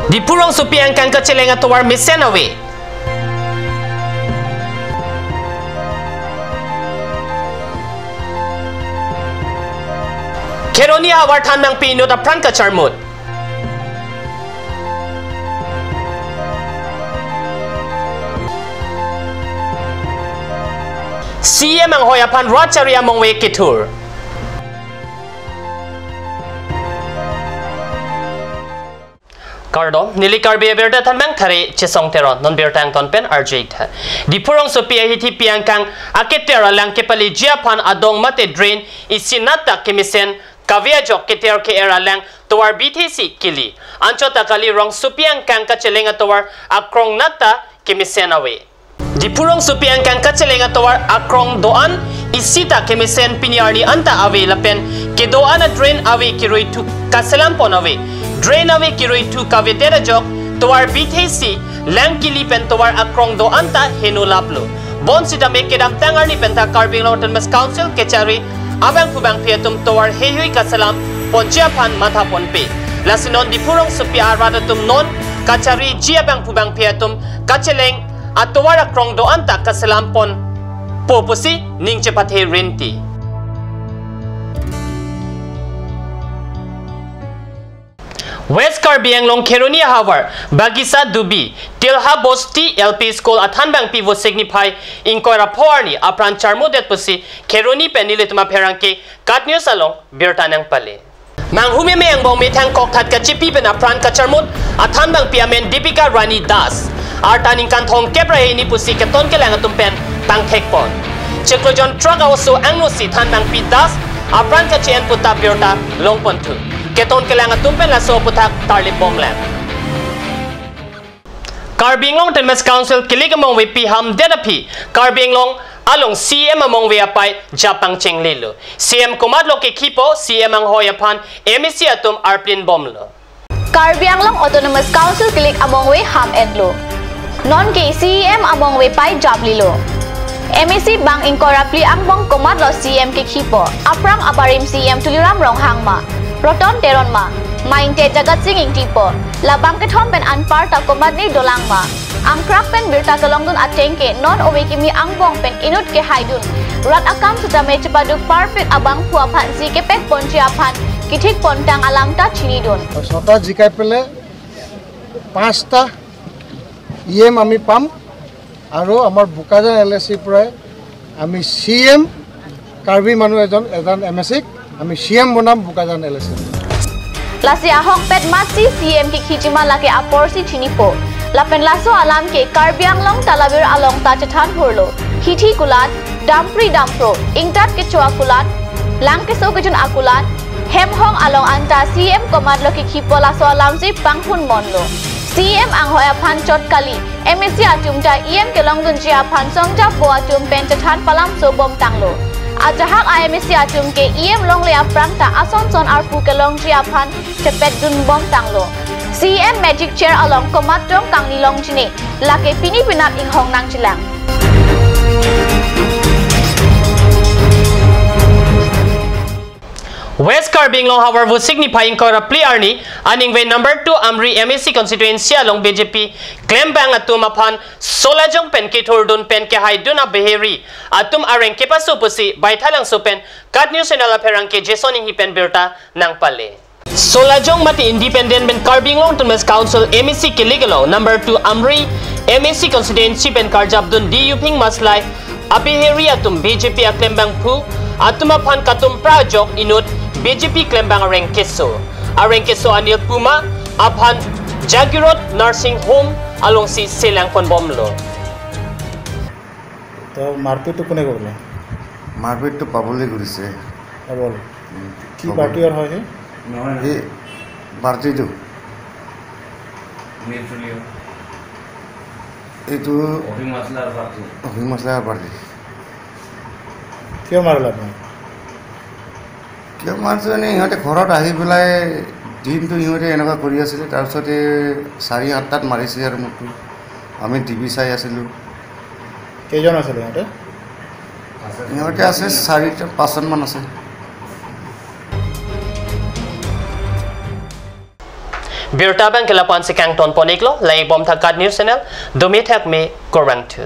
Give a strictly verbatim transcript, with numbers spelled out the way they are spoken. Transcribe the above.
Diphu rongsopi angkang kacheleng atovar mesen ave. Kheroni ahavar thanbangpi inut apran kacharmut. C M anghoi aphan rat chari amongve kethur. Kardom, neli Karbi abirta thanbang Thare Chesong Teron, non birta angton pen arju-ik tha. Diphu rongsopi ahithi pi angkang aketer alang kepaleji aphan adong mate drain isi nat ta kemesen kave ajok keter ke-er alang tovar bithesi kili. Anchot ta kali rongsopi angkang kacheleng atovar akrong nat ta kemesen ave. Diphu rongsopi angkang kacheleng atovar akrong do-an isi ta kemesen pini arni anta ave lapen kedo-an a drain ave kerui thu kaselam pon ave. Drain ave kerui thu kavedet ajok tovar bithesi lang kili pen tovar akrong do-an ta heno laplo. Bonsitame kedamtang arni pen ta Karbi Anglong Autonomous Council kechari abangphu bangphi atum tovar heihui kaselam ponji aphan matha ponpe. Lasi non Diphu rongsopi arat atum non kachariji abangphu bangphi atum kacheleng atovar akrong do-an ta kaselam ponpo pusi ning chepathe rinti. West Karbi Anglong Kheroni ahavar Bagisa Dubi Tilha Bosti L P School athanbangpi Vosik niphai ingkoi ra pho arni apran charmudet pusi Kheroni pen nelitum apherangke KAT News along birta nangpale. Manghume me angbong methang kokthat kachipi pen apran kacharmut athanbangpi amen Dipika Rani Das. Arta ningkan thomkep ra hini pusi keton kelang atum pen pangthek pon. Chiklo jon truck a-oso angno si thanbangpi Das apran kachi-en puta birta long ponthu. Keton kelang atum pen laso aputhak tarlip bomlang. Karbi Anglong Autonomous Council kelik amongve pi hamdet aphi Karbi Anglong along C M amongve apai japang chenglelo. C M komatlo kekhipo, C M anghoi aphan M A C atum arplin bomlo. Karbi Anglong Autonomous Council kelik amongve ham-etlo. Non ke C M amongve pai japlilo. M A C bang ingkoi ra phli angbong komatlo C M kekhipo. Aphrang abarim C M Tuliram Ronghang ma, Roton Teron ma, mainte Jagat Sing Ingti po. Labang kethom pen anparta komatne dolang ma. Angkrak pen birta kelongdun ateng ke non ove kimi angbong pen inut kehaidun rat akam sitame chepaduk parpik abangphu aphansi kepek ponji aphan kethik pontang alam ta chinidun. ছটা জিকাই পেলাই পাঁচটা E M আমি পাম আৰু আমাৰ বোকাজান এল এ চিৰ পৰাই আমি চি এম, কাৰ্বি মানুহ এজন, এজন এম এ চিক আমি চি এম বনাম বোকাজান এল এ চি। Lasi ahokpet matsi C M kekhi chima lake aporsi chinipo. Lapen laso alam ke Karbi Anglong Talabir along ta chethan phurlo. Hithi kulat, dampri dampro, ingtat kecho akulat, lang keso kejun akulat, hemhong along anta C M komatlo kekhipo laso alamsi pangphun monlo. C M anghoi aphan chot kali, M A C atum ta E M kelongdunji aphan songjapo atum pen chethan palamso bomtanglo. Ajahak a M A C atum ke E M longle aphrang ta ason son arpu kelongji aphan chepetdun bomtanglo. C M magic chair along komat tong kangni longji ne, lake pini penap inghong nangjilang. West Karbi Anglong ahavar Vosik niphai ingkoi ra phli arni aningve number two Amri M A C constituency along B J P klembang atum aphan solajong pen kethurdun pen kehaidun abeheri atum areng kepaso pusi Baithalangso pen KAT News Channel apherangke Jason Inghi pen birta nangpale. Solajong mate independent pen Karbi Anglong Autonomous Council M A C kelik along number two Amri M A C constituency pen karjapdun D Yuphing Maslai abeheri atum B J P aklembangphu atum aphan katum pra ajok inut B J P klembang areng keso. Areng keso Anil Puma aphan Jagiroad Nursing Home alongsi selang ponbomlo. তো মাৰপিটটো কোনে কৰিলে? মাৰপিটটো পাবলে কৰিছে। পাবল। উম, কি পাবল। পাৰ্টিৰ হয় সি? এই পাৰ্টিটো। মিৰচুলিয়া। এইটো অফিং মাছলাৰ পাৰ্টি। অফিং মাছলাৰ পাৰ্টি। কিয় মাৰিলে আপুনি? কিয় মাৰিছে মানে, সিহঁতে ঘৰত আহি পেলাই দিনটো সিহঁতে এনেকুৱা কৰি আছিলে, তাৰপিছতে চাৰি আঠটাত মাৰিছে আৰু মোকতো। আমি টিভি চাই আছিলোঁ। কেইজন আছিলে সিহঁতে? সিহঁতে আছে চাৰিটা, পাঁচজনমান আছে। Birta abang ke lapu-ansi kangton pon-iklo, langdun bom tha KAT News Channel, dome thakme, kurvangthu.